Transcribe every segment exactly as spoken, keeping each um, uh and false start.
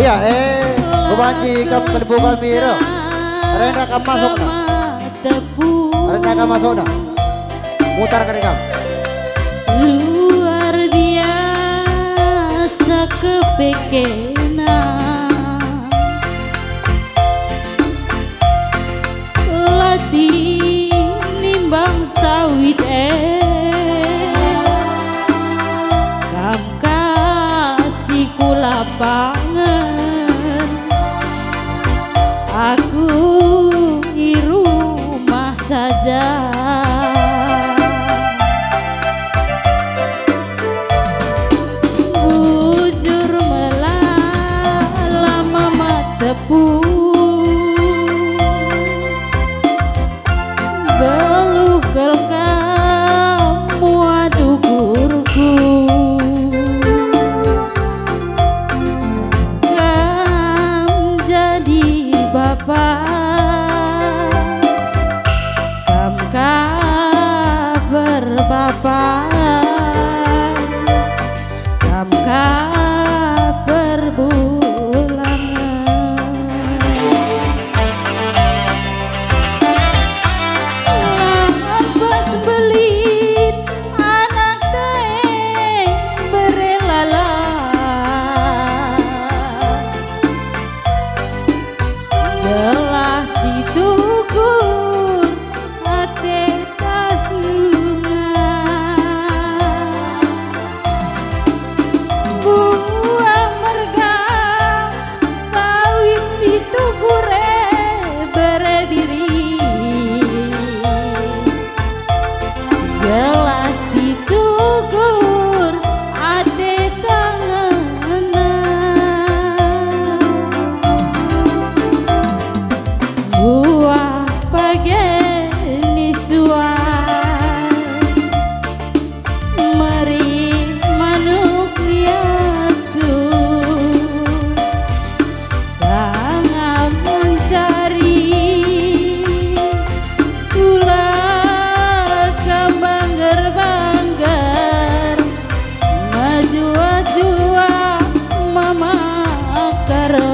Iya, eh, kubanci kam kelebu kami, ro. Renda kam masukna. Renda kam masukna. Mutar kari kam. Luar biasa kepekena. Latih nimbang sawit e, kam ka si ku lapangen, aku i rumah saja. Bujur me la, la mamat tepung. Beluh kal kam muat ukurku. Kam jadi bapa, kam ka perbapan, kam ka perbulangen. Lampas mbelin anak daeng bere lala. Gelah si tukur ate tas lunga. Buah merga sawit si tukur e bere biri. Gelah si tukur ate tangena. Buah page ni suan meri manuk ni asu. Sangap mencari ula kam bangger-bangger, mejuah-juah mama karo.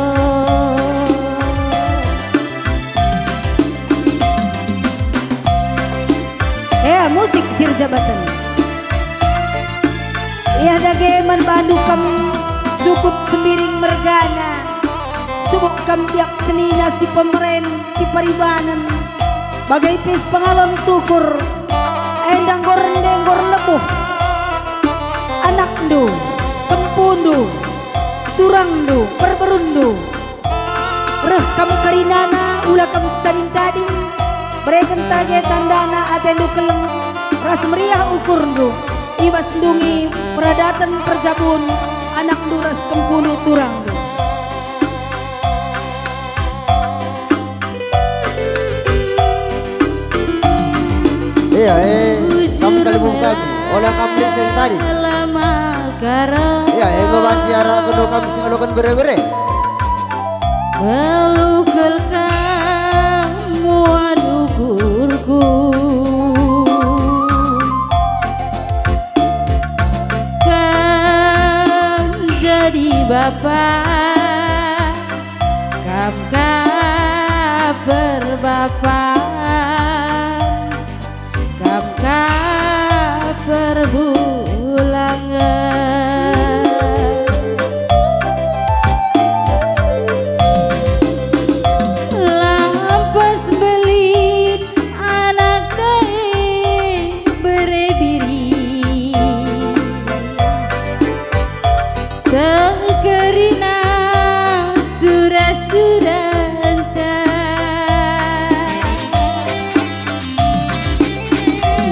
Eh, musik sirjabaten. Ia dage man bandu kam sukut Sembiring mergana, subuk kam biak senina si pemeren, si paribanen, bage pe pengalon tukur, enda enggo rende enggo erlebuh anakndu, kempundu, turangndu, perberunndu. Reh kam kerinana, ula kam setading-tading, bereken tage tandana atendu keleng, ras meriah ukurndu, i bas ndungi peradaten perjabun anakndu ras kempundu turangndu. Iya, eh, kam kalimbung kami, ola kam linseng tadi. Iya, eh, babanci arah kendo kami singaloken bere-bere. Belukel kam muat ukurku. Kam jadi bapa, kam ka perbapan, kam ka perbulangen. Lampas mbelin anak daeng bere biri. Seh kerina sura-suranta.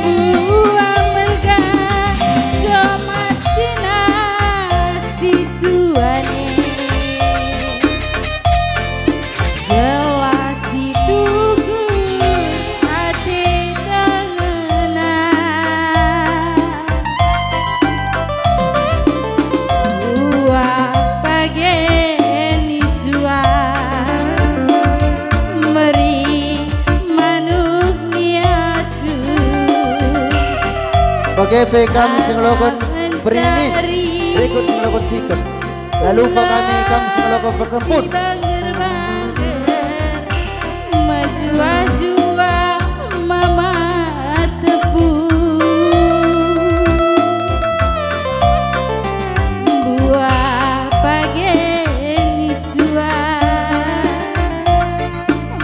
Buah merga comat si nasi suan e. Gelah si tukur ate tangena. Buah page ni suan, meri manuk ni asu. Bage pe kam singaloken bernini, berikut singaloken sikep. La lupa kami kam si melakukan perkempun. Bangger-bangger, mejuah-juah mama tepu. Buah page ni suah.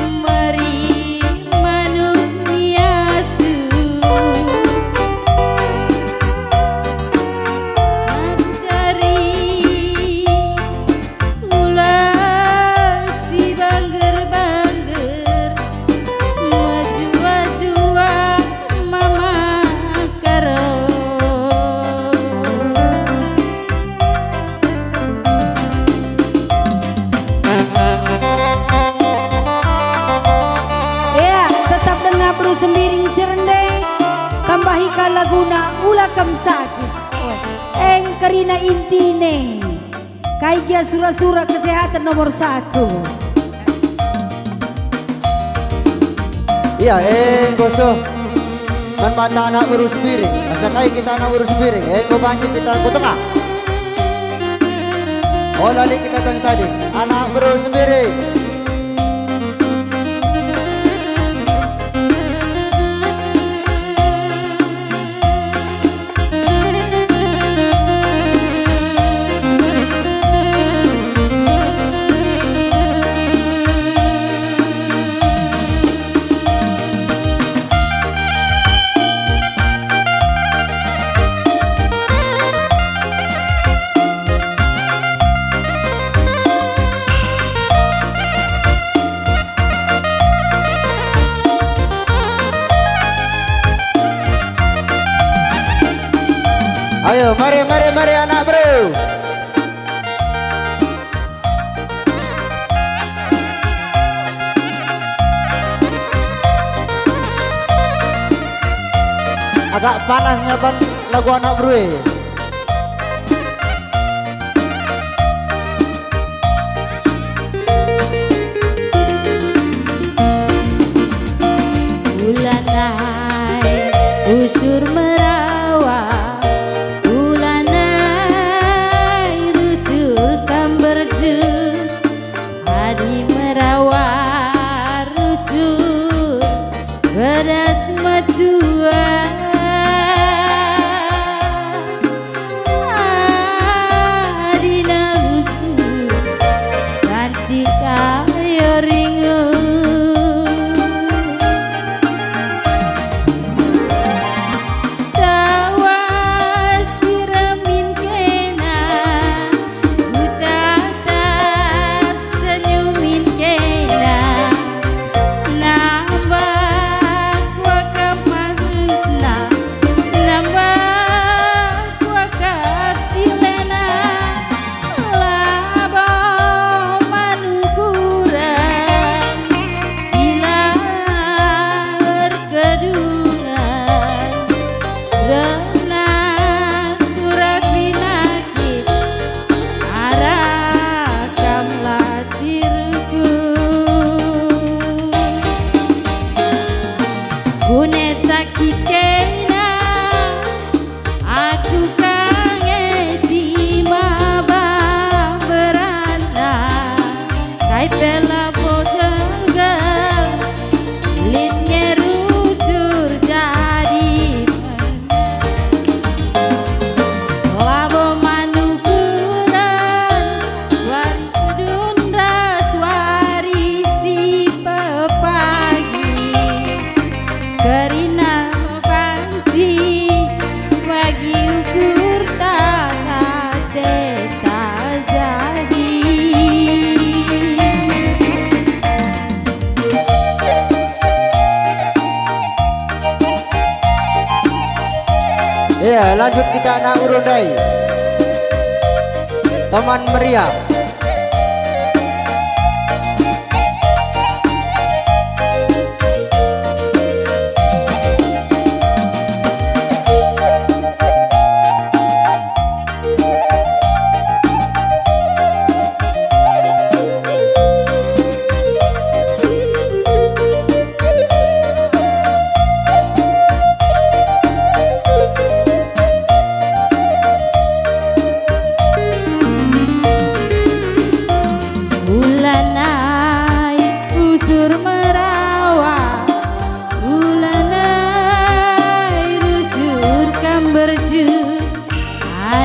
Meri manuk ni asu. Mencari ula si bangger-bangger, mejuah-juah mama karo. Ea, tetap denga beru Sembiring si rende, tambahi ka laguna ula kam sakit. Eng kerina intine. Kai gia sura-sura kesehatan nomor satu. Ia, enggo seh man banta anak beru Sembiring. Asa kai kita anak beru Sembiring? Enggo banci kita ku tengah. Ola lit kita tading-tading. Anak beru Sembiring. Ayo, mari, mari, mari, anak beru. Agak panas nyaban lagu anak beru e. Ulanai rusur merawa, ulanai rusur kam berjun, adi merawa rusur, bedas metua. Adina rusur, banci kayo ringu. Tawa ciremin kena, kutatap senyumin kena, nambah kuakap manisna, nambah kuakap cilena, labo man ukuren si la erkedungen, rena turah pinakit arah kam latirku. Kune sakit kena, aku ka nge si maba berana, kai pe labo gegel, lit nge rusur jadi. Labo man ukuren, wari kudun ras wari si pepagi. Kerina banci bagi ukur tak ate tak jadi. Iya, lanjut kita anak urun ndai. Teman meriah.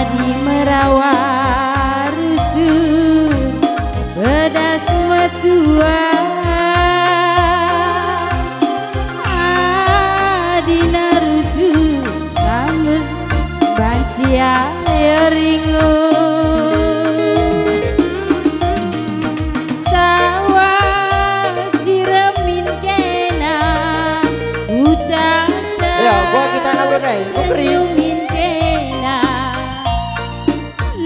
Di Merawa rusur pedas metua, adina rusur namun banci ayo ringu. Sawah si remin kena, utangna. Ya, buat kita nak berdai, bukri. Senyumin kena,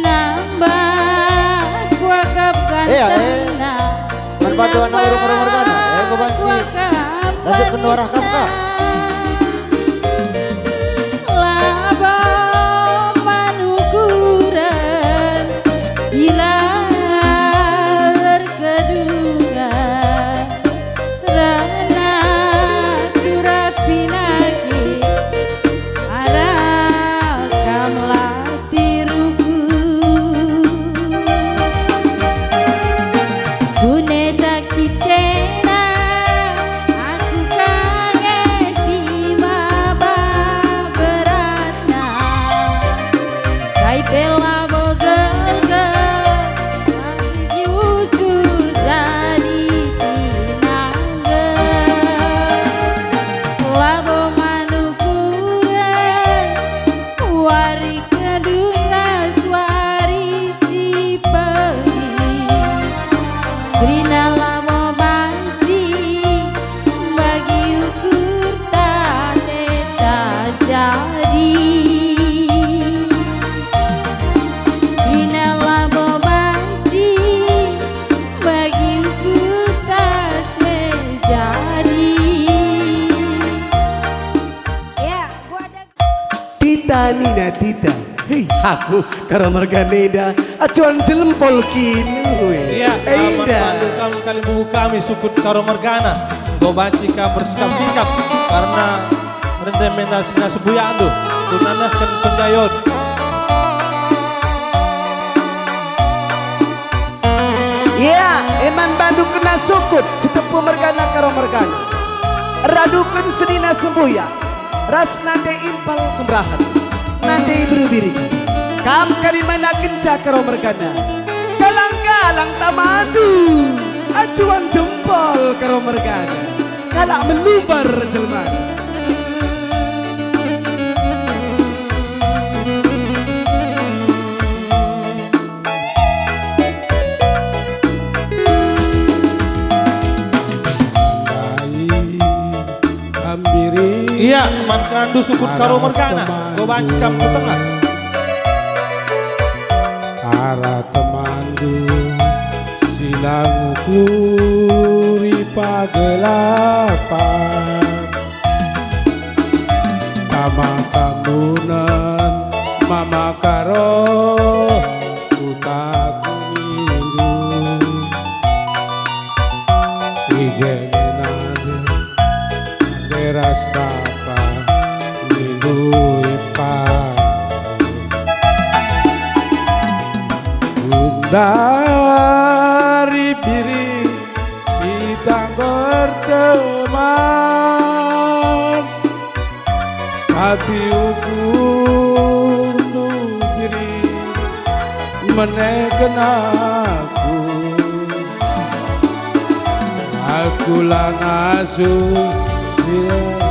nambah kuakap. Iya, eh. Gantengna. Man bantu anak urung-urung mergana, eh, kubanci. Nambah kuakap. Lanjut penuh arah kafka. Labo man ukuren si la erkedungen, rehna turah pinakit, arah kam la tiruku. Kune sakit kena, aku ka nge si maba beratna. Kai pe labo gelgel, tapi usur jadi si nangge. Labo man ukuren, wari kedun ras wari si pegi. Kerina labo banci bagi ukur ta te ta jadi. Kerina labo banci bagi ukur ta te jadi. Ya, gua ada Tita nina Tita, hei, aku Karo Mergana enda, acuan jempol kin, ue. Iya, enda. Aman bandu kam kalimbubu kami sukut Karo Mergana. Enggo banci kam bersikap-sikap karena rende menda sina sebuyandu, tunanahken pendayon. Iya, eman bandu kena sukut, Citepu Mergana Karo Mergana. Raduken senina sembuyak. Ras nande impal kemerahen, nande beru biring. Kam kami manakenca Karo Mergana. Galang-galang tamandu, acuan jempol Karo Mergana. Kalak melumbar jelmana. Iya, man kandu sukut Karo Mergana, go banci kam ku tengah. Arah temandu si la ngukuri pagelapan. Tama kamunen mama Karo, kutaku nindu. I je me nande, nande ras bapa nindu ipa. Gundari biring kita enggo erteman, tapi ukurndu biring meneken aku. Aku la ngasuh sirang,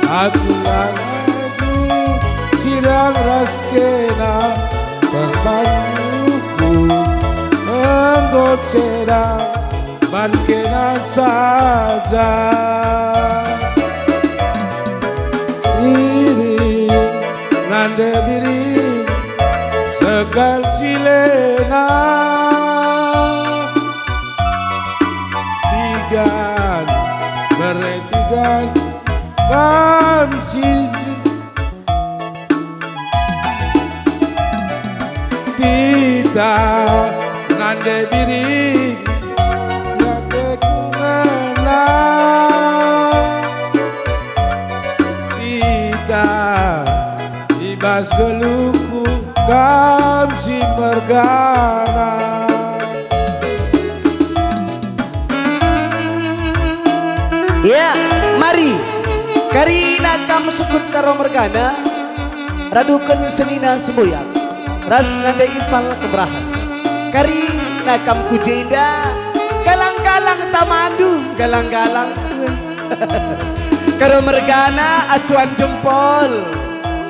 aku la ngasuh sirang ras kena, perbandu enggo cedang man kena saja. Biring, nande biring, sekalcilena. Tigan, bere tigan, kam si Tita, nande biring, nande ku ngena. Tita, i bas geluhku kam si mergana. Ya, mari. Karina kam sukut Karo mergana. Raduken senina sembuyak, ras nande impal kemerahen. Kari nakam ku jenda, galang-galang tamandu, galang-galang. Karo mergana acuan jempol,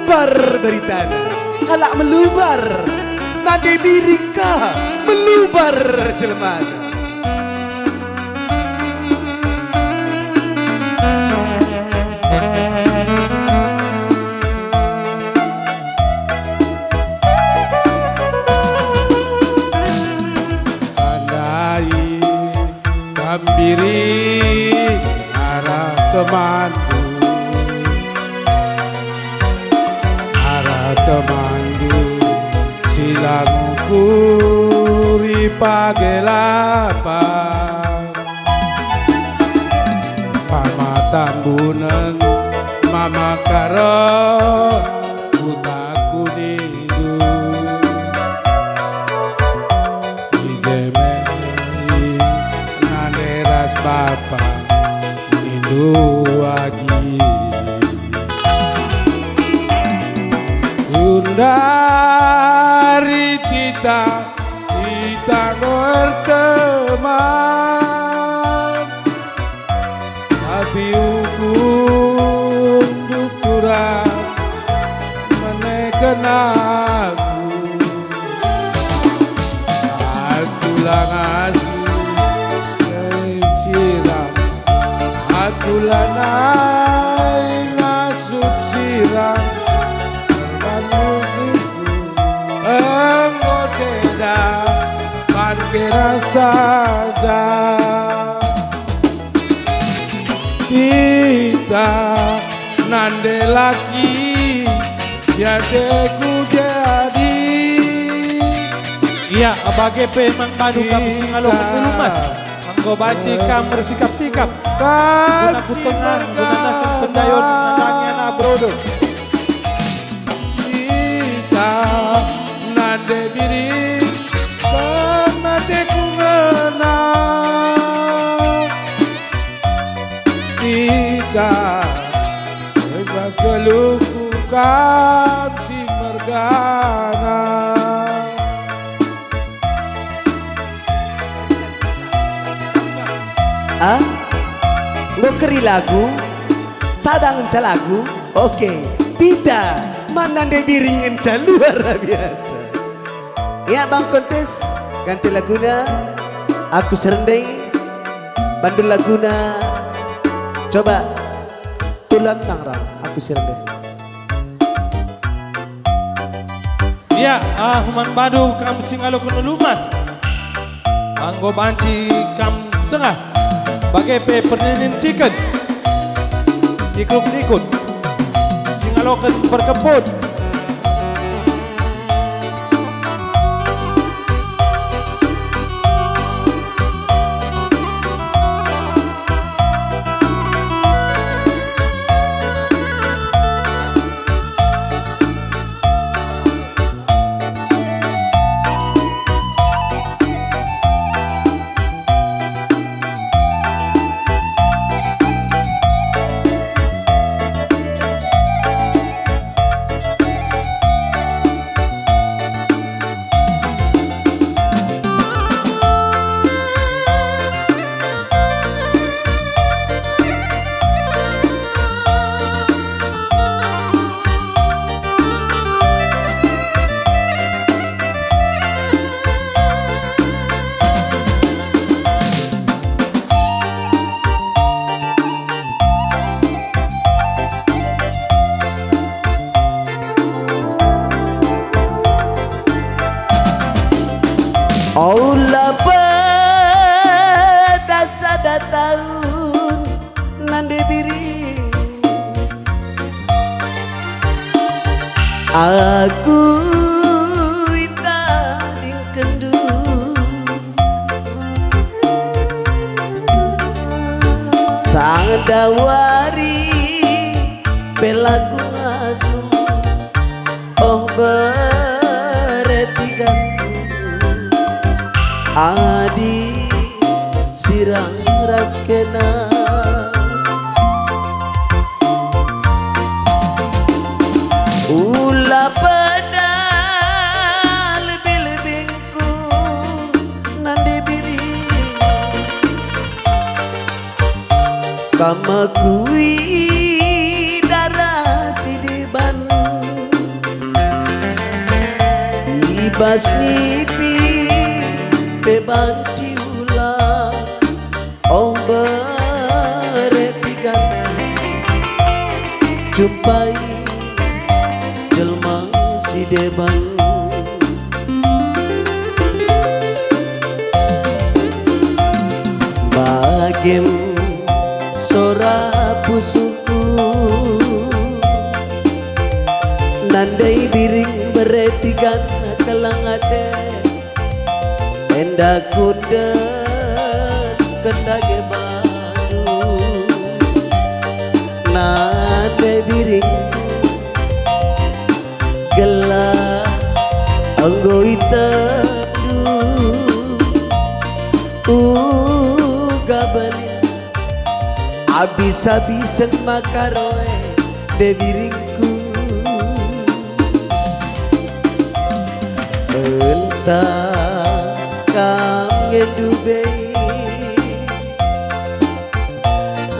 bar beritana, kalak melubar, nande biring ka, melubar jelmana. Tandai kam biri arah temanndu, arah temanndu si la ngukuri page lapang. Pama tambunen mama karo kutaku nindu. I je me nande ras bapa nindu agi. Gundari tita, tita enggo erteman. Tapi ukum dukuran meneken aku. Aku la ngasup sirang, aku lanai ngasup sirang. Enggo ceda man kera saja. Kita nande laki si ateku jadi. Ia, bage pe man bandu kam si ngaloken ulu mas. Enggo banci kam ersikap-sikap guna ku tengah, guna nehken pendayon nandangi anak berodor. Kita nande biring, pemateku ngena. Kita bebas geluhku kam si mergana. Ah? Enggo keri lagu? Sada ngenca lagu? Oke. Tita, man nande biring ngenca luar biasa. Ya, Bang Kontes, ganti laguna, Aku Serendeng, bandu laguna, coba, Tulan Tangerang, Aku Serendeng. Ia, ah, man bandu kam si ngaloken ulu mas. Enggo banci kam tengah, bage pe perninin ciken, ikut-ikut, si ngaloken perkempun. Ola pedas sada tahun nande biring. Aku itadingkenndu. Sada wari pe la ku ngasup, oh, beretiganku. Adi sirang ras kena. Ula Kui darah si deban, i bas nipi pe banci ulang. Oh, bere pigan, jumpai jelma si deban. Bagem sora pusuhku, nandai biring bere pigan keleng ate. Enda kudesken dage bandu, nande biring gelah enggo itendu uga belin. Abis-abisen maka roe de biringku. Enta kam ngendu bei,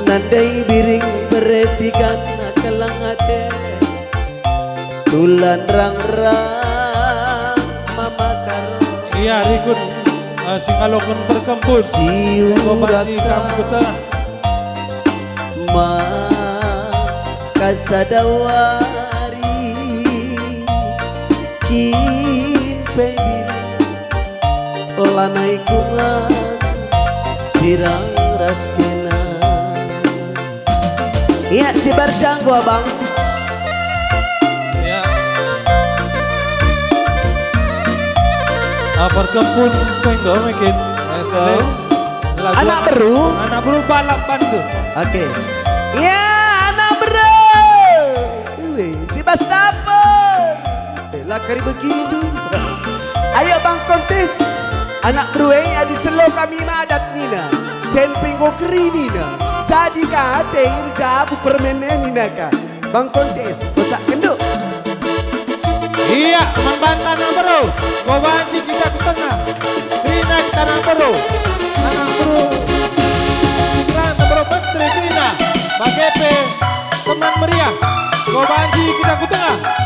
nandai biring bere pigan keleng ate. Tulan rang-rang mama karo. Ia rikut, eh, si ngaloken perkempun. Si enggo banci uraksa kam kutengah. Maka sada wari kin pe biring lanai ku ngasup sirang ras kena. Ia, si Barjanggo, Abang. Ia. Ah, perkempun penggo mungkin. Eh, sele. Oh. Lagu anak beru. Anak beru balap bandu. Oke. Ia, anak beru. Ui, si Bas dapur. Eh, la kari begitu. Ayo, Bang Kontis. Anak beru e, adi selo kami madat nina, sen pe enggo keri nina. Jadi ka ate erjabu permen e nina ka. Bang Kontis, kocak kenduk. Ia, man banta anak beru. Enggo banci kita ku tengah. Kerina kita anak beru. Anak beru. Kerina beru menteri kerina. Bage pe. Teman meriah, enggo banci kita ku tengah.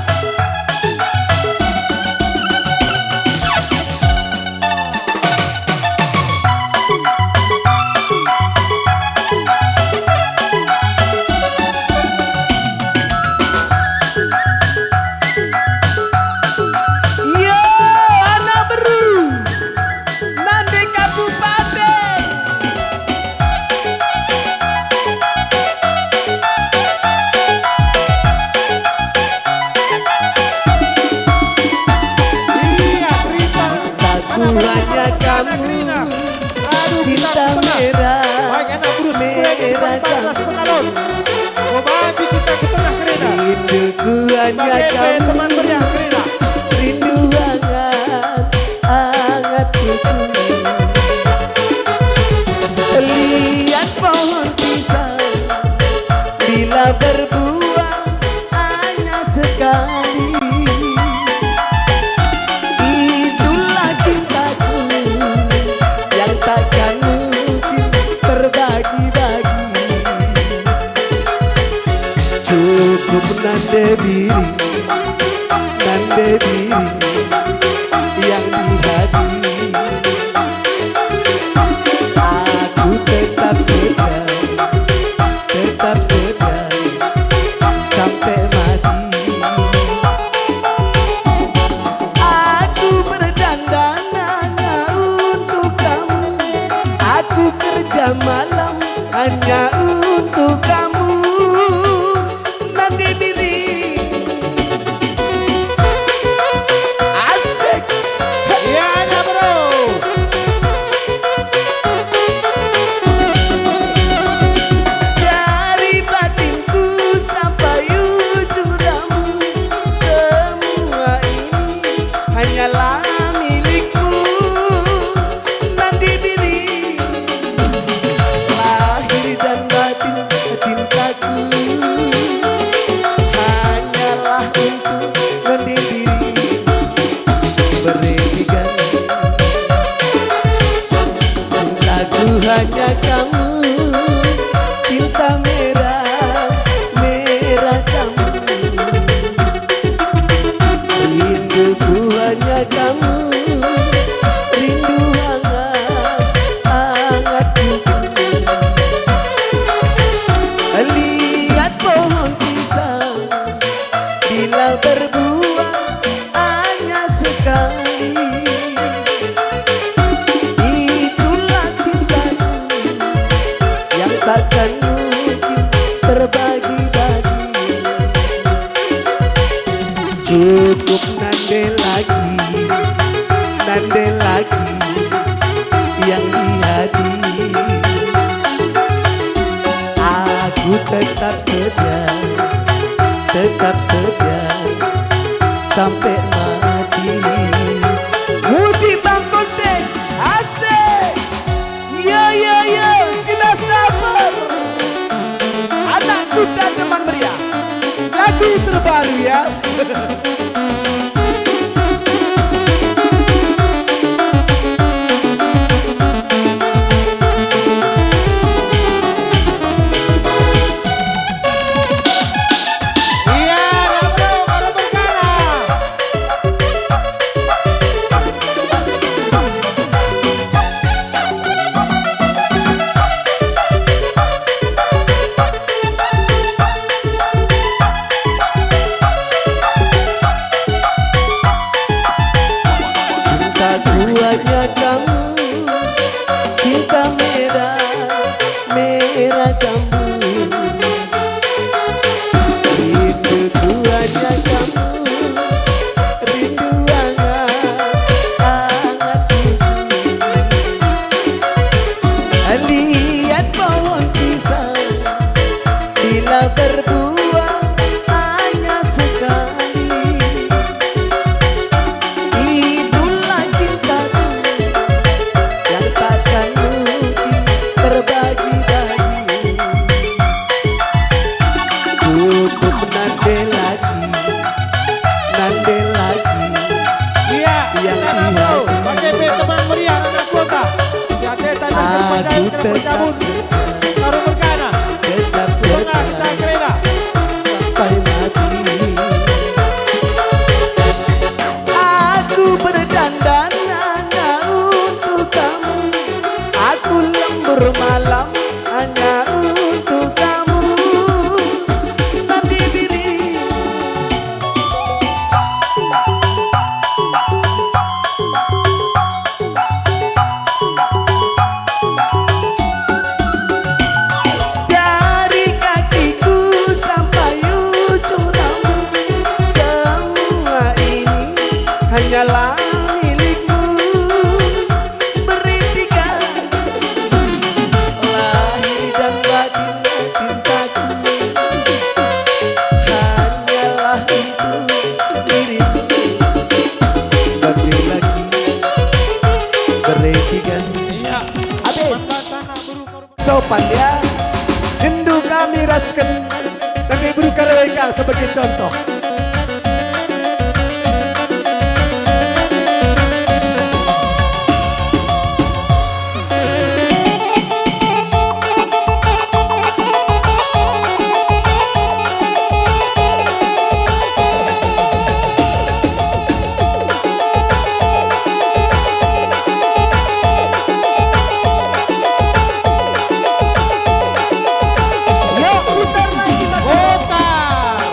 Yo, anak beru, nande kabupaten. Iya, Krisna. Cintaku hanya kamu, aduh, cinta kita merah, baik anak burus, merah kita paling pantas pengalon. Mau bantu kita ke tengah kereta. Rinduku hanya kamu, teman meriah kereta. Rindu hangat, hangat kuku. Lihat pohon pisang, bila berbuah hanya sekali. Itulah cintaku yang takkan mungkin terbagi-bagi. Cukup nande biring, nande biring yang di hati. Aku tetap setia, tetap setia sampai mati. Aku berdandan hanya untuk kamu. Aku kerja malam hanya untuk kamu. Nande biring. Asik. Ya, anak bro. Dari batinku sampai ujung rambut, semua ini hanyalah milikmu. Nande biring. Lahir dan batin cintaku hanyalah untuk nande biring. Bere pigan. Cintaku hanya kamu, cinta merah. Kamu rindu hangat, hangat tubuh. Lihat pohon pisang, bila berbuah hanya sekali. Itulah cintaku yang takkan mungkin terbagi-bagi. Cukup nande lagi, nande lagi yang di hati. Aku tetap setia, tetap setia sampai mati. Musik Bang Kontes, asik. Yo, yo, yo, si Nastamar. Anak Kuta Teman Meriah. Lagu terbaru ya. Iya, Bro, baru berkala. Cintaku hanya kamu, cinta merah, merah jambu. Rinduku hanya kamu, rindu hangat, hangat tubuh. Lihat pohon pisang, bila berbuah hanya sekali. Itulah cintaku yang takkan mungkin terbagi-bagi. Cukup nande lagi, nande lagi. Iya, yang kita tahu, pakai band Teman Meriah, anak kota. Ya, kita berkabut. Baru berkana. Tetap setia. Setengah kita kerela. Sampai mati. Aku berdandan hanya untuk kamu. Aku lembur malam hanya untuk kamu. Tapi diri Dari kakiku sampai ujung rambut, semua ini hanyalah milikmu. Beri tiga, lahir dan batin cintaku, hanyalah itu dirimu. Bagi lagi, beri tiga. Iya. Habis. Sopan, ya. Rindu kami rasken Tangkai Beru Karawaci sebagai contoh. Yo, putar lagi, Mas. Putar.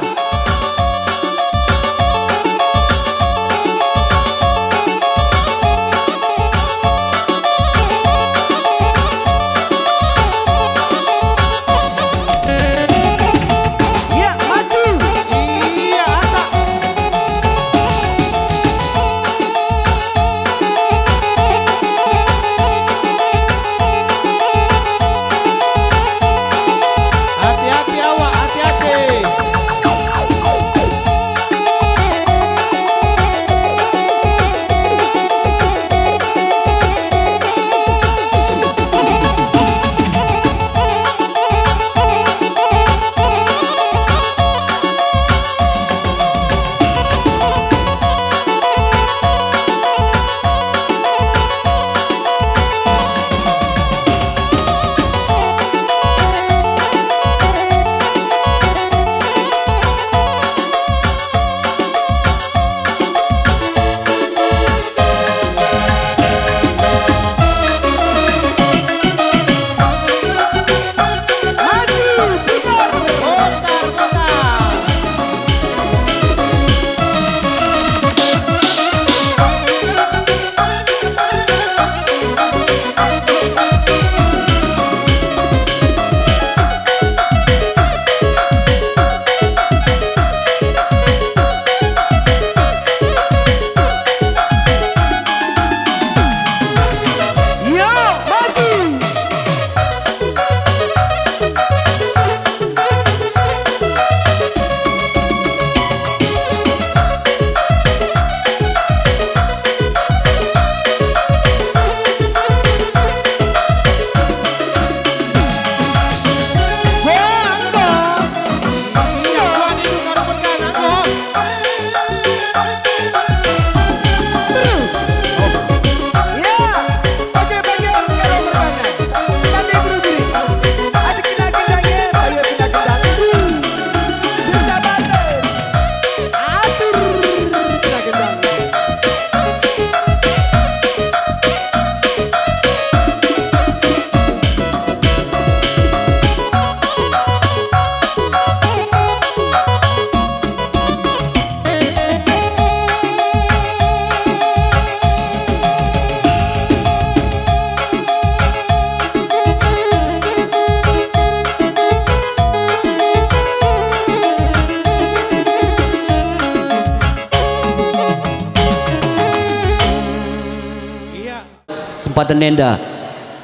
Paten enda.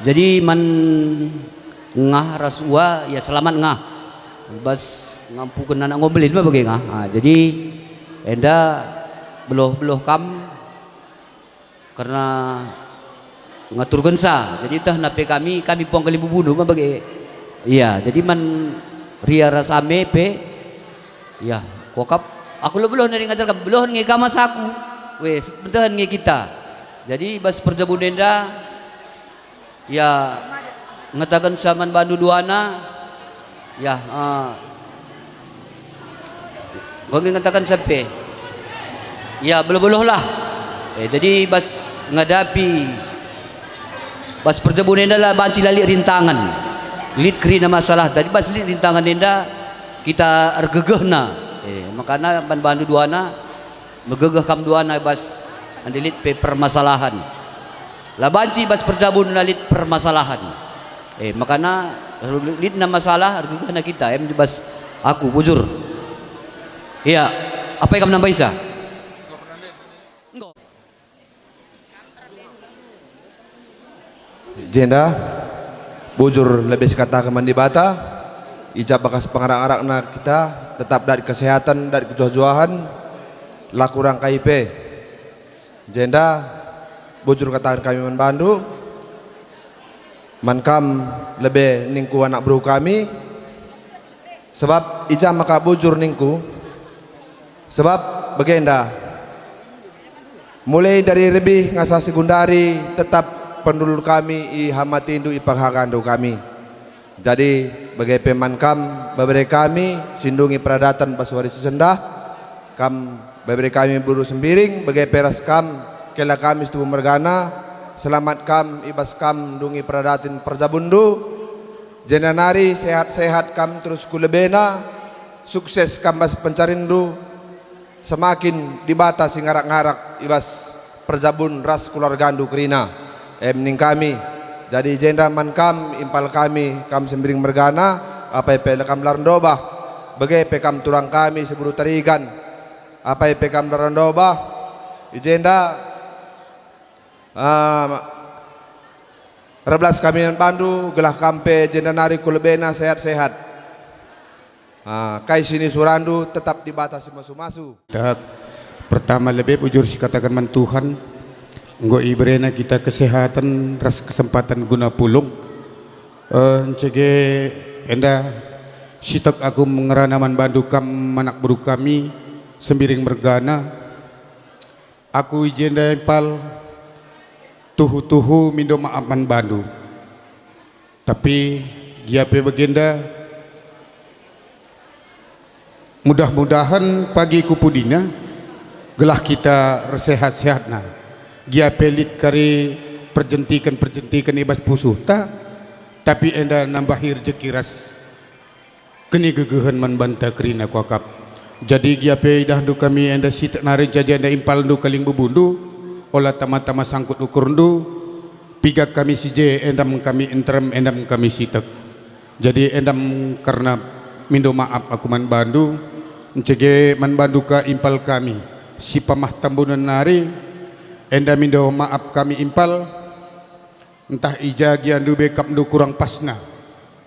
Jadi man ngah ras ua, ya selamat ngah. Bas ngampuken anak ngombelin ma bage ngah. Ah, jadi enda beluh-beluh kam kerna ngaturkensa. Jadi teh nape kami, kami puang kalimbubu ma bage. Iya, jadi man ria ras ame pe. Iya, kuakap aku lo beluh nari ngajar kam, beluhen nge kam asa aku. Weh, pentehen nge kita. Jadi bas perjabun enda, ya, ngatakensa man bandu duana, ya, eh, enggo nge ngatakensa pe. Ya, beluh-beluhlah. Eh, jadi bas ngadapi bas perjabun enda la banci la lit rintangan. Lit kerina masalah. Jadi bas lit rintangan enda kita ergegehna. Eh, makana man bandu duana, megegeh kam duana bas adi lit pe permasalahan. La banci bas perjabun la lit permasalahan. Eh, makana litna masalah ergegehna kita, em bas aku bujur. Iya, apai kam nambahi sa? Enggo. Jenda, bujur lebe sikataken man Dibata, i ja bakas pengarak-arakna kita tetap dat kesehatan, dat kejuah-juahen, la kurang kai pe. Jenda, bujur kataken kami man bandu, man kam lebe ningku anak beru kami, sebab i ja maka bujur ningku, sebab bagenda, mulai dari rebih ngasa segundari tetap pendulur kami i hamatindu, i penghagandu kami. Jadi, bage pe man kam, bebere kami, si ndungi peradaten bas wari si sendah, kam bebere kami beru Sembiring, bage pe ras kam, kela kami si tubuh mergana, selamat kam i bas kam ndungi peradaten perjabunndu, jenda nari sehat-sehat kam terus ku lebena, sukses kam bas pencarinndu, semakin Dibata si ngarak-ngarak i bas perjabun ras keluargandu kerina. Em ning kami, jadi i jenda man kam impal kami, kam Sembiring mergana, apai pe la kam la erndobah, bage pe kam turang kami si beru Tarigan, apai pe kam la erndobah, i jenda, ah, erbelas kami man bandu, gelah kam pe jenda nari ku lebena sehat-sehat. Ah, kai si nisurandu tetap Dibata si masu-masu. Tak, pertama lebe bujur sikataken man Tuhan, enggo iberena kita kesehatan ras kesempatan guna pulung. Eh, encege enda sitek aku ngerana man bandu kam anak beru kami, Sembiring mergana. Aku i jenda impal tuhu-tuhu mindo maap man bandu. Tapi gia pe bagenda, mudah-mudahen pagi ku pudina gelah kita ersehat-sehatna. Gia pe lit kari perjentiken-perjentiken i bas pusuhta, tapi enda nambahi rejeki ras kenigegehen man banta kerina kuakap. Jadi gia pe idahndu kami enda sitek nari, jadi enda impalndu kalimbubu, ola tama-tama sangkut ukurndu, piga kami si je, endam kami nterem, endam kami sitek. Jadi endam kerna mindo maap aku man bandu, encege man bandu ka impal kami, si pamah tambunen nari, enda mindo maap kami impal, ntah i ja gia ndube kapndu kurang pasna.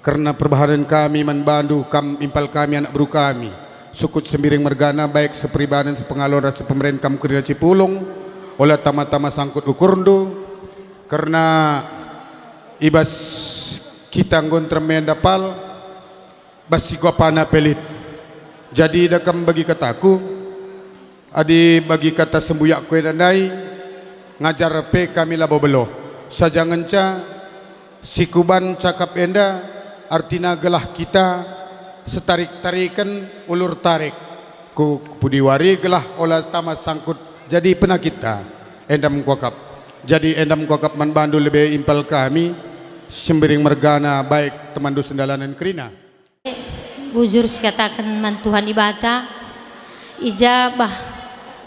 Kerna perbahanen kami man bandu, kam impal kami, anak beru kami, sukut Sembiring mergana, baik seperibaden, sepengalon, ras sepemeren kam kerina cipulung, ola tama-tama sangkut ukurndu, kerna i bas kita enggo nterem enda pal, bas si kuapana pe lit. Jadi ida kam bagi kataku, adi bagi kata sembuyakku enda ndai, ngajar pe kami labo beluh. Saja ngenca si kuban cakap enda, artina gelah kita setarik-tariken ulur tarik ku pudi wari gelah ola tama sangkut jadi penakitta. Endam kuakap. Jadi endam kuakap man bandu lebe impal kami, Sembiring mergana, baik temanndu sendalanen kerina. Bujur sikataken man Tuhan Dibata, i ja bah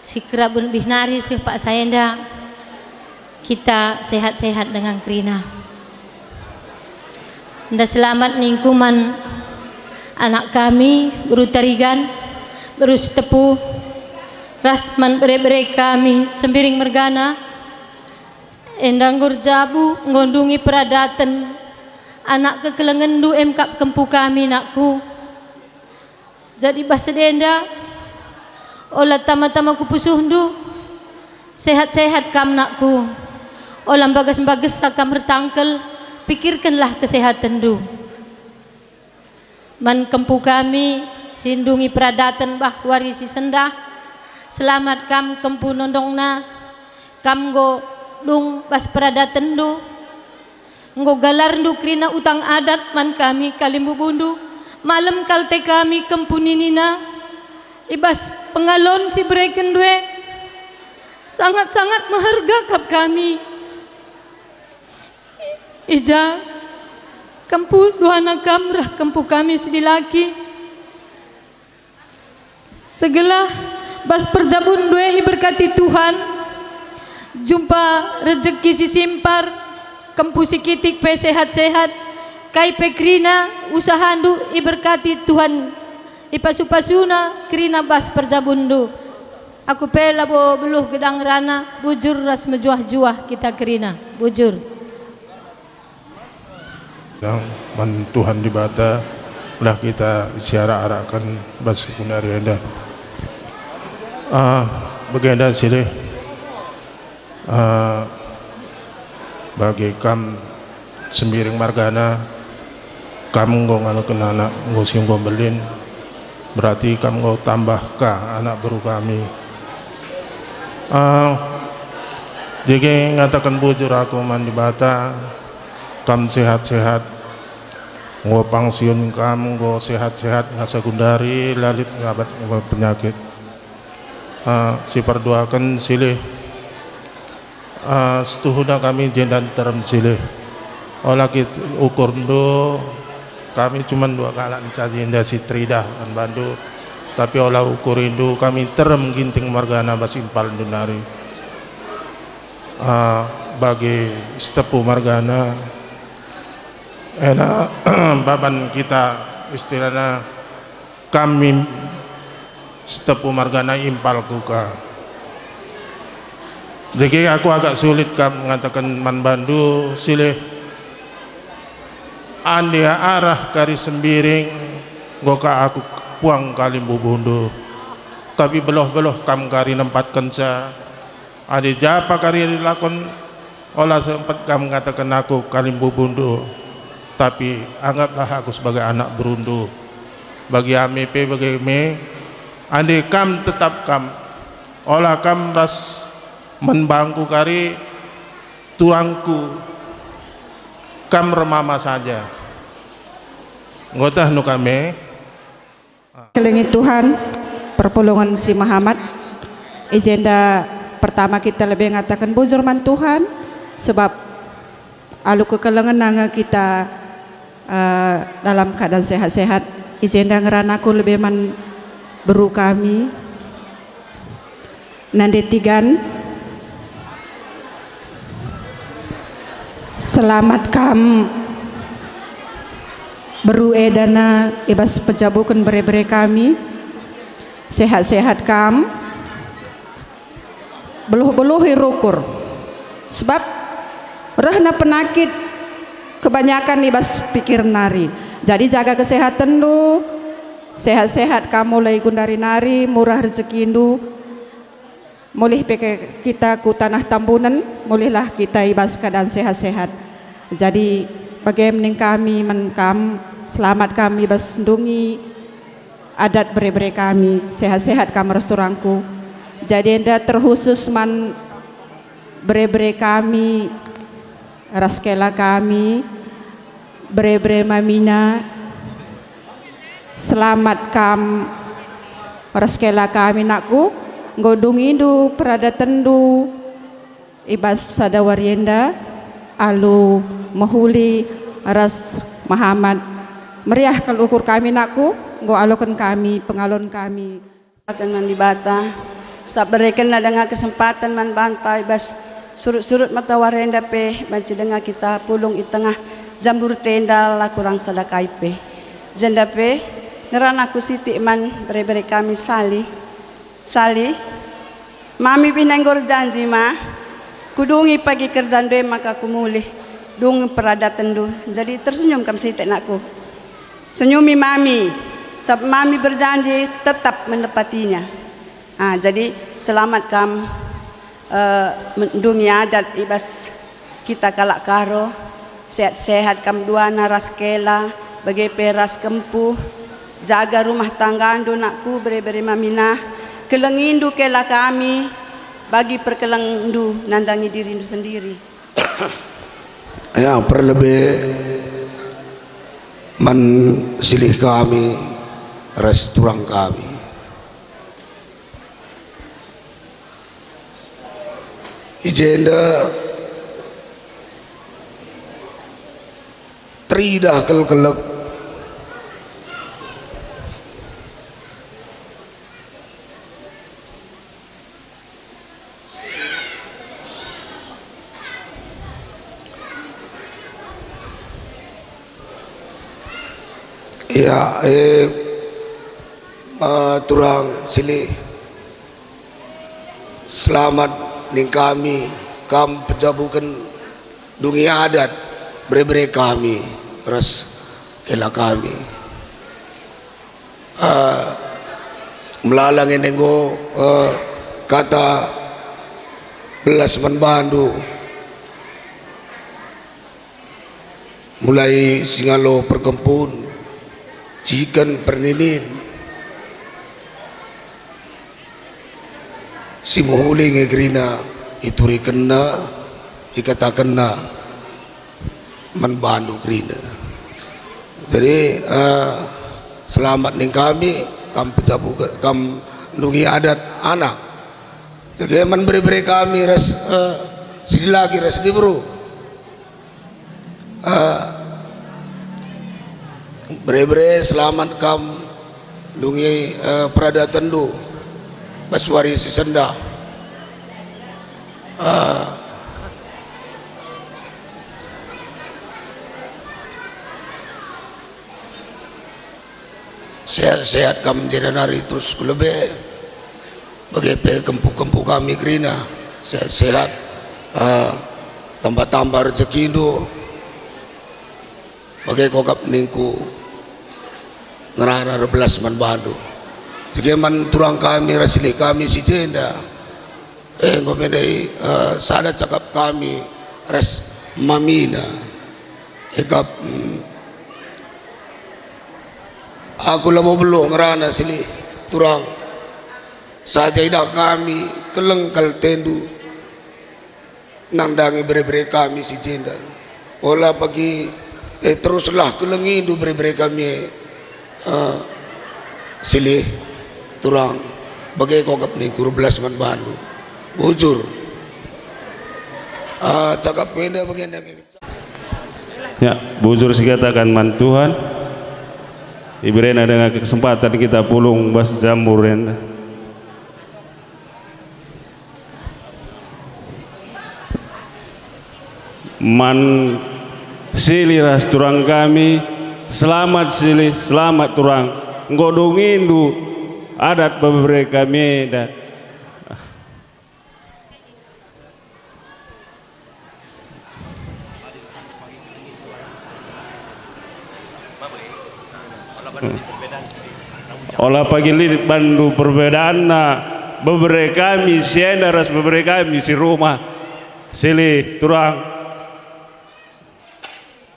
si keraben bih nari seh paksa enda kita sehat-sehat dengan kerina. Enda selamat ningku man anak kami, beru Tarigan, beru Sitepu, ras man bere-bere kami Sembiring mergana, Enda enggo erjabu, enggo ndungi peradaten, anak kekelengenndu em kap kempu kami, nakku. Jadi bas si enda, ola tama-tama ku pusuhndu. Sehat-sehat kam, nakku. Ola mbages-mbagesa kam ertangkel, pikirkenlah kesehatenndu. Man kempu kami si ndungi peradaten bah wari si sendah, selamat kam kempu nondongna, kam enggo dung bas peradatenndu. Enggo galarndu kerina utang adat man kami kalimbubundu, malem kal te kami kempu ninina, i bas pengalon si berekenndu e. Sangat-sangat meherga kap kami. I ja kempu duana kam reh kempu kami si dilaki. Segelah bas perjabunndu e iberkati Tuhan, jumpa rejeki si simpar, kempu si kitik pe sehat-sehat, kai pe kerina usahandu iberkati Tuhan, ipasu-pasuna kerina bas perjabunndu. Aku pe labo beluh gedang ngerana, bujur ras mejuah-juah kita kerina. Bujur. Yang man Tuhan Dibata, lah kita siarak-arakken bas kunari enda. Ah, bagenda silih. Ah, bagi kam Sembiring margana, kam enggo ngaloken anak, enggo si enggo mbelin, berarti kam enggo tambah ka anak beru kami. Ah, jadi ngataken bujur aku man Dibata, kam sehat-sehat. Enggo pangsiun kam, enggo sehat-sehat, ngasa gundari, la lit ngabat enggo penyakit. Ah, si perduaken silih. Ah, setuhuna kami jenda nterem silih. Ola kit ukurndu, kami cuman dua kalak ncaji enda si teridah man bandu. Tapi ola ukurindu, kami nterem Ginting margana bas impalndu nari. Ah, bagi Sitepu margana, ena baban kita istilahna kami Sitepu margana impal kuka. Jadi aku agak sulit kam ngataken man bandu silih. Ande arah kari Sembiring, enggo ka aku puang kalimbubundu. Tapi beluh-beluh kam kari nempatkenca. Adi japa kari dilakon, ola sempet kam ngataken aku kalimbubundu, tapi anggaplah aku sebagai anak berundu. Bagi ame pe bage me, andi kam tetap kam, ola kam ras man bangku kari tuangku, kam ermama saja. Enggo teh nu kame? Kelengi Tuhan, perpulungen si mehamat, i jenda pertama kita lebe ngataken bujur man Tuhan, sebab alu kekelengenna nge kita, eh, dalam keadaan sehat-sehat. I jenda ngeranaku lebe man beru kami. Nande Tigan, selamat kam beru e dana i bas pejabuken bere-bere kami. Sehat-sehat kam. Beluh-beluhi rukur. Sebab rehna penakit kebanyakan i bas pikir nari. Jadi jaga kesehatenndu. Sehat-sehat kam mulai gundari nari, murah rezekindu. Mulih pe ke-, kita ku tanah Tambunen, mulihlah kita i bas keadaan sehat-sehat. Jadi, bage ning kami man kam, selamat kami bas ndungi adat bere-bere kami, sehat-sehat kam ras turangku. Jadi enda terkhusus man bere-bere kami, ras kela kami, bere-bere mamina, selamat kam ras kela kami, nakku, enggo dungindu peradatenndu i bas sada wari enda, alu mehuli ras mehamat. Meriah kal ukur kami, nakku, enggo aloken kami pengalon kami. Akan man Dibata, sab berekenna denga kesempaten man banta i bas surut-surut matawari enda pe banci denga kita pulung i tengah jambur tenda la kurang sada kai pe. Jenda pe ngeranaku sitik man bere-bere kami Sali. Sali, mami bina enggo erjanji ma, Kudungi pagi kerjandu e maka kumulih, dung peradatenndu, jadi tersenyum kam sitik, nakku. Senyumi mami, sabap mami berjanji tetap menepatinya. Ah, jadi selamat kam, eh, mendungi adat i bas kita kalak Karo. Sehat-sehat kam duana ras Kela, bage pe ras Kempu. Jaga rumah tanggandu, nakku, bere-bere mamina. Kelengindu Kela kami, bagi perkelengndu nandangi dirindu sendiri. Ya, perlebe man silih kami ras turang kami. I jenda teridah kelkelek. Ya, eh, eh, turang silih. Selamat ning kami, kam pejabuken dungi adat bere-bere kami ras Kela kami. Ah, melala nge enggo, eh, kata belas man bandu. Mulai singalo perkempun, ciken perninin, si mehuli nge kerina iturikenna, ikatakenna man bandu kerina. Jadi, eh, selamat ning kami, kam pejabu, kam nungi adat anak. Jadi man bere-bere kami ras, eh, si dilaki ras diberu. Eh, bere-bere, selamat kam ndungi, eh, peradatenndu bas wari si sendah. Eh, Sehat-sehat kam jenda nari terus ku lebe. Bage pe kempu-kempu kami kerina, sehat-sehat, ah, tambah-tambah rejekindu. Bage kap ningku ngerana erbelas man bandu. Jage man turang kami ras silih kami si jenda. Eh, enggo me ndai, eh, sada cakap kami ras mamina. E kap, mm, aku labo beluh ngerana silih turang. Saja idah kami keleng kal tendu nandangi bere-bere kami si jenda. Ola pagi, eh, teruslah kelengindu bere-bere kami e. Ah, silih turang, bage kap ningku erbelas man bandu. Bujur. Ah, cakapku enda bagenda. Ya, bujur sikataken man Tuhan. Iberena denga kesempatan kita pulung bas jambur enda. Man silih ras turang kami, selamat silih, selamat turang. Enggo dungindu adat bebere kami enda. Ola pagi lit bandu perbedaanna bebere kami si enda ras bebere kami si rumah, silih turang.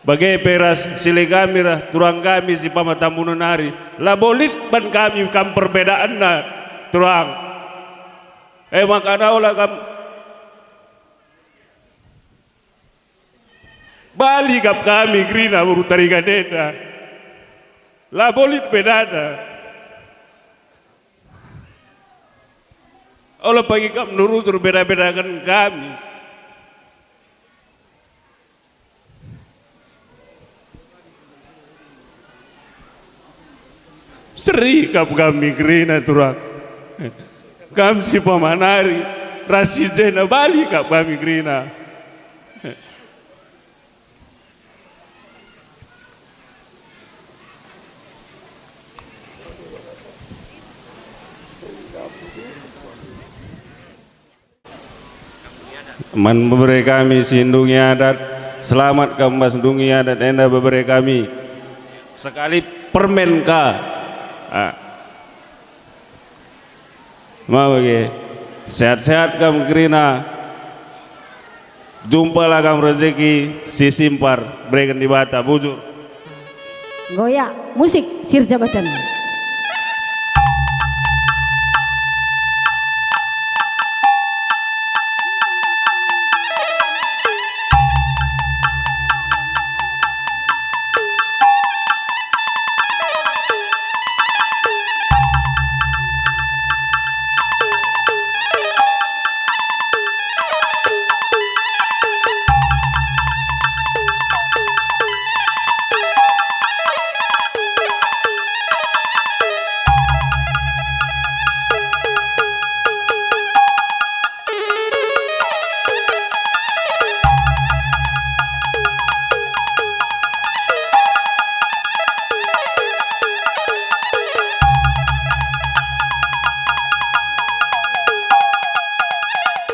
Bage pe ras silih kami ras turang kami si pamatamunen nari, labo lit ban kami kam perbedaanna, turang. E maka ola kam Bali kap kami kerina beru Taringan enda. Labo lit bedana. Ola pagi kam nurusur beda-bedaken kami. Seri kap kami kerina, turang. Kam si pamanari ras si jenda, bali kap kami kerina. Man bebere kami si ndungi adat, selamat kam bas ndungi adat enda bebere kami. Sekali permen ka. Ah. Ma bage, sehat-sehat kam kerina. Jumpalah kam rezeki si simpar, bereken Dibata, bujur. Goyak, musik, sirja bacana.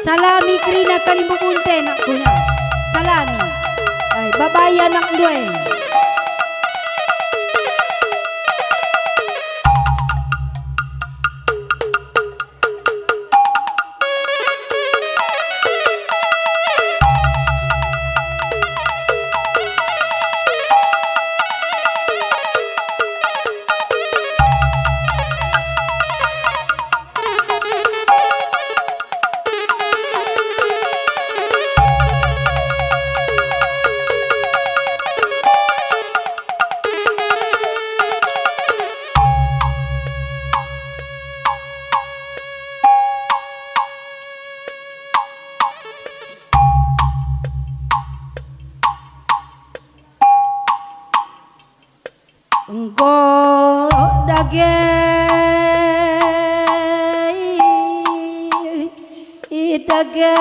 Salami kerina kalimbubunta nakku nya. Salami. Ai, babai anakndu e. Enggo dage, dage.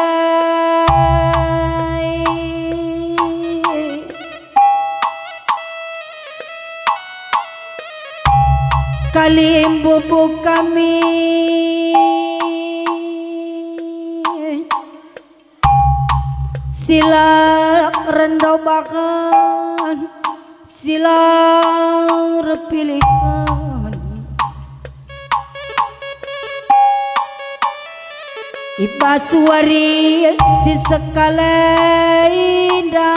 Kalimbubu kami si la rendo bahan, si la erpilihen. I bas wari si sekala enda,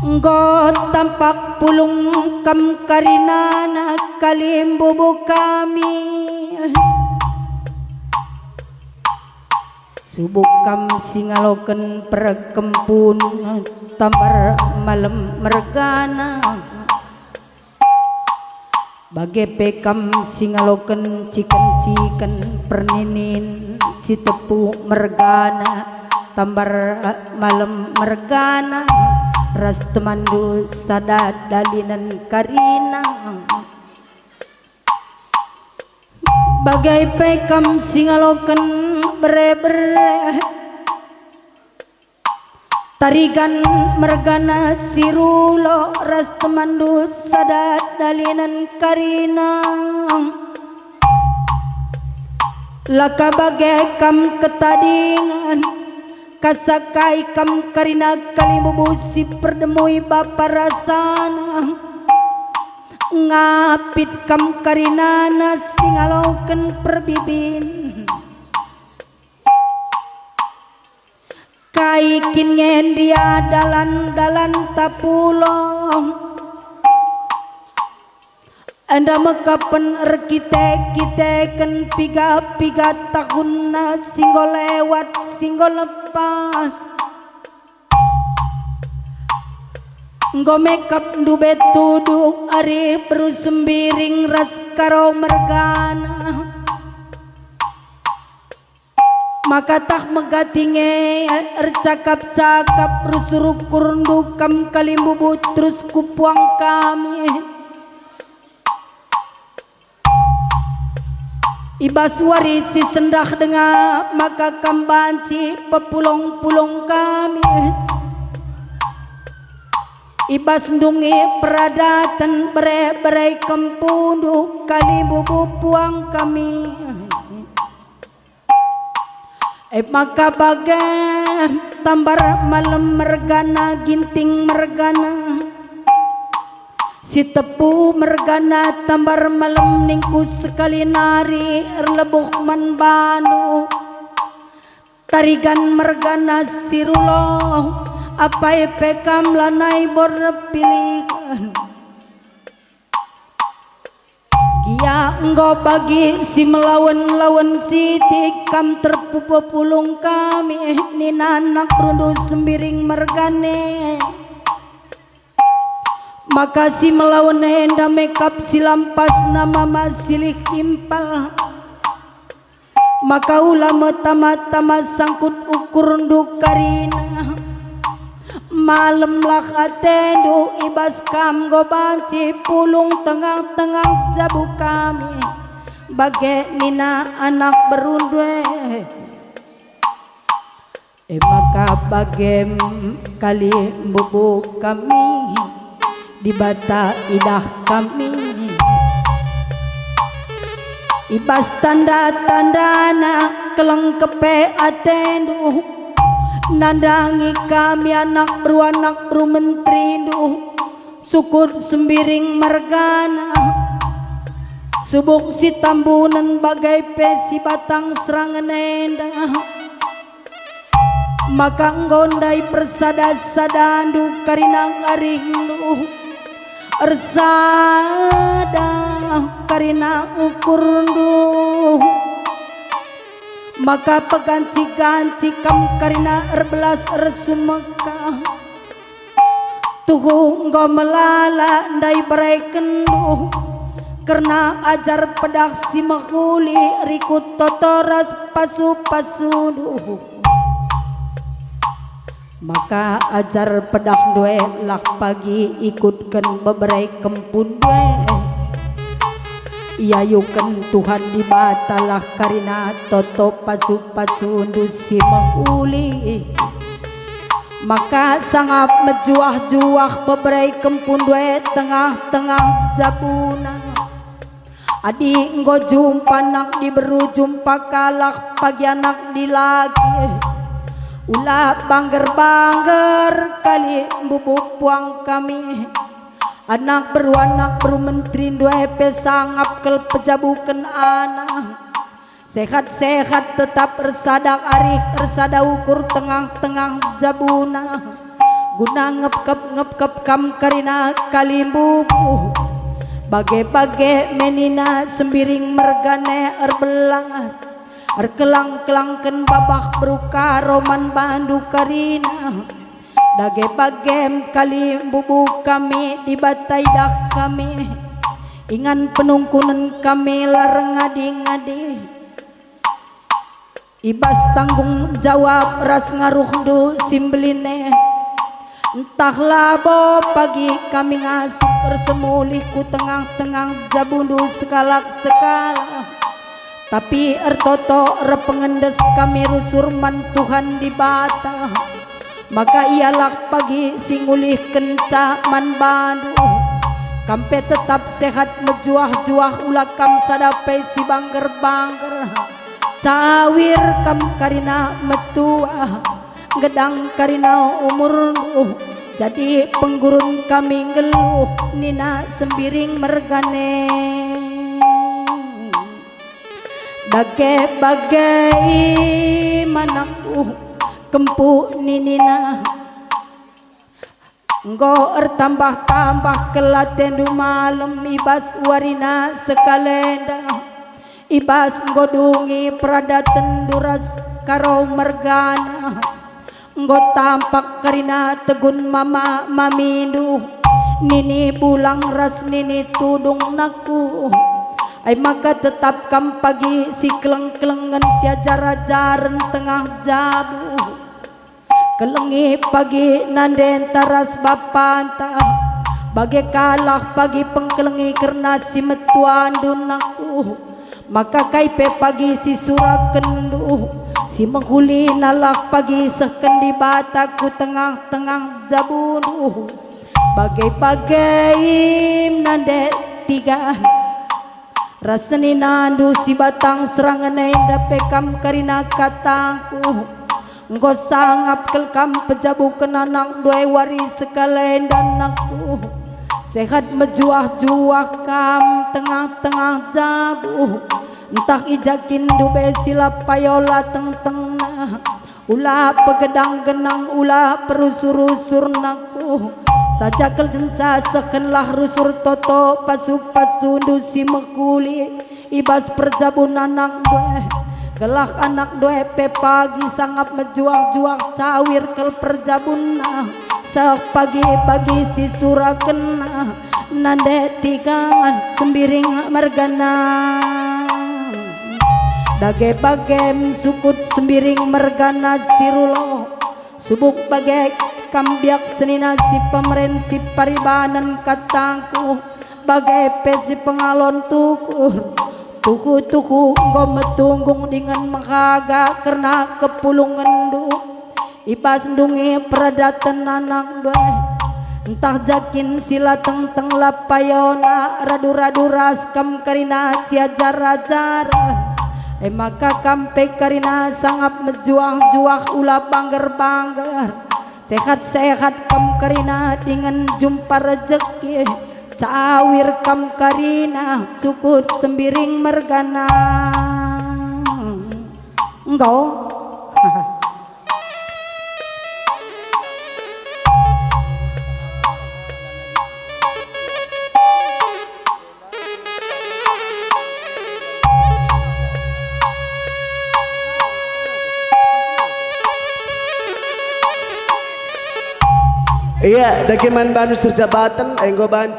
enggo tampak pulung kam karinana kalimbubu kami. Subuk kam si ngaloken perkempun, tambar malem mergana. Bage pe kam si ngaloken ciken-ciken perninin si tepu mergana, tambar malem mergana, ras temanndu sada dalinen karina. Bage pe kam si ngaloken bere-bere. Tarigan mergana si rulo ras temanndu sada dalinen karina. La ka bage kam ketadingen, kasakai kam karina kalimbubu si perdemui bapa rasana. Ngapit kam karinana si ngaloken perbibin. Kai kin nge ndia dalan-dalanta pulo? Enda me kapen erkite-kiteken piga-piga tahunna si enggo lewat, si enggo lepas. Enggo mekap ndube tudu ari beru Sembiring ras Karo mergana. Maka tah megati nge ercakap-cakap rusur ukurndu kam kalimbubu terus ku puang kami. I bas wari si sendah denga maka kam banci pepulung-pulung kami. I bas ndungi peradaten bere-bere kempundu kalimbubu puang kami. E maka bage, tambar malem mergana, ginting mergana, si tepu mergana, tambar malem ningku sekali nari erlebuh man bandu. Tarigan mergana si rulo, apai pe kam lanai bor pilihen. Gia enggo bagi si melawen-lawen sitik kam terpupulung kami, nina anak berundu Sembiring mergane. Maka si melawen enda mekap si lampasna mama silih impal. Maka ula metama-tama sangkut ukurndu karina. Malemlah atendu i bas kam enggo banci pulung tengah-tengah jabu kami, bage nina anak berundu e. E maka bagem kali mbubu kami, Dibata idah kami. I bas tanda-tandana keleng kepe atendu, nandangi kami anak beru, anak beru menterindu, sukut Sembiring mergana, subuk si tambunen bage pe si batang serangen enda. Maka enggo ndai persada-sadandu karina arihndu, ersada karina ukurndu. Maka peganci-ganci kam karina erbelas ersumekah. Tuhu enggo melala ndai berekenndu kerna ajar pedah si mehuli rikut toto ras pasu-pasundu. Maka ajar pedahndu e lah pagi ikutken bebere kempundu e. Iayuken Tuhan Dibata lah karina toto pasu-pasundu si mehuli. Maka sangap mejuah-juah bebere kempundu e tengah-tengah jabuna. Adi enggo jumpa anak diberu, jumpa kalak pagi anak dilaki, ula bangger-bangger kali mbubu puang kami. Anak beru, anak beru menterindu e pe sangap kal pejabuken anak. Sehat-sehat tetap ersada arih, ersada ukur tengah-tengah jabuna. Guna ngepkep-ngepkep kam karina kalimbubu. Bage-bage menina Sembiring mergane erbelas. Erkelang-kelangken babah beru karo man bandu karina. Dage bagem kalimbubu kami, Dibata idah kami, ingan penungkunen kami la erngadi-ngadi. I bas tanggung jawab ras ngaruhndu si mbelin e, ntah labo pagi kami ngasup ersemulih ku tengah-tengah jabundu sekalak-sekalak. Tapi ertoto erpengendes kami rusur man Tuhan Dibata, maka Ialah pagi si ngulihkenca man bandu. Kam pe tetap sehat mejuah-juah, ula kam sada pe si bangger-bangger. Cawir kam karina metua, gedang karina umurndu, jadi penggurun kami nggeluh, nina Sembiring mergane. Dage bage manakku kempu ninina. Enggo ertambah-tambah kal atendu malem i bas warina sekalenda, i bas enggo dungi peradatenndu ras Karo mergana. Enggo tampak kerina tegun mama-mamindu, nini bulang ras nini tudung nakku. Ai maka tetap kam pagi si keleng-kelengen, si ajar-ajaren tengah jabu. Kelengi pagi nandenta ras bapanta, bage kalah pagi pengkelengi kerna si metuandu nakku. Maka kai pe pagi si surakenndu, si mehulinalah pagi sehken Dibata ku tengah-tengah jabundu. Bage-bage im nande tigan. Ras seninandu si batang serangen enda pe kam kerina katangku. Enggo sangap kal kam pejabuken anakndu e wari sekalenda anakku. Sehat mejuah-juah kam tengah-tengah jabu. Ntah i ja kin ndube si la payo la tengtengna. Ula pegedang genang, ula perusur-usur nakku. Saja kal ndenca sehkenlah rusur toto pasu-pasundu si mehuli i bas perjabun anakndu e. Gelah anakndu e pe pagi sangap mejuah-juah cawir kal perjabunna. Seh pagi bagi si surakenna, nande tikan Sembiring mergana. Dage bagem sukut Sembiring mergana si rulo. Subuk bage kam biak senina si pemeren si paribanen katangku, bage pe si pengalon tukur. Tuhu-tuhu enggo metunggung dingen mehaga kerna kepulungenndu. I bas ndungi peradaten anakndu e. Ntah ja kin si la tengteng la payona radu-radu ras kam kerina si ajar-ajaren. E maka kam pe kerina sangap mejuah-juah ula bangger-bangger. Sehat-sehat kam kerina dingen jumpa rejeki. Cawir kam kerina sukut Sembiring mergana. Enggo. Ia, dage man banus terjabaten, enggo ban